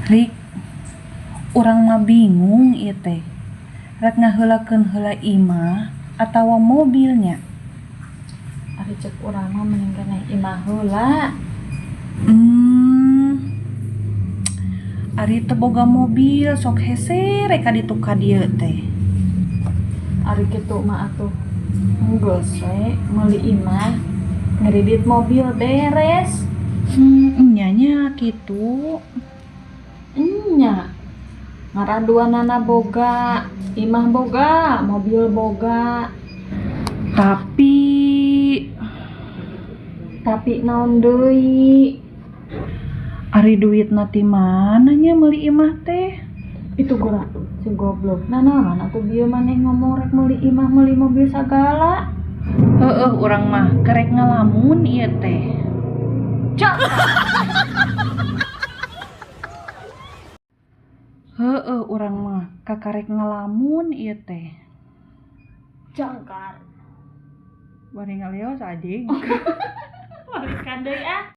Rik, urang mah bingung ieu teh. Rek ngaheulakeun heula imah atawa mobilnya. Ari cek urang mah mending keneh imah heula. Ari teu boga mobil sok hese rek ka ditu ka dieu teh. Ari kitu mah atuh geus we meuli imah, ngeridit mobil beres. Nya nya kitu. Nya. Ngarah duanana boga, imah boga, mobil boga. Tapi naon deui? Ari duitna ti mana nya meuli imah teh? Itu gora si goblok. Nah, naon atuh bieu maneh ngomong rek meuli imah, meuli mobil sagala. Heueuh, urang mah kerek ngalamun ieu teh. Cak. Heueuh, urang mah kakarek ngalamun ieu teh. Jangkar. Bari ngalios anjing. Balikan deui ah.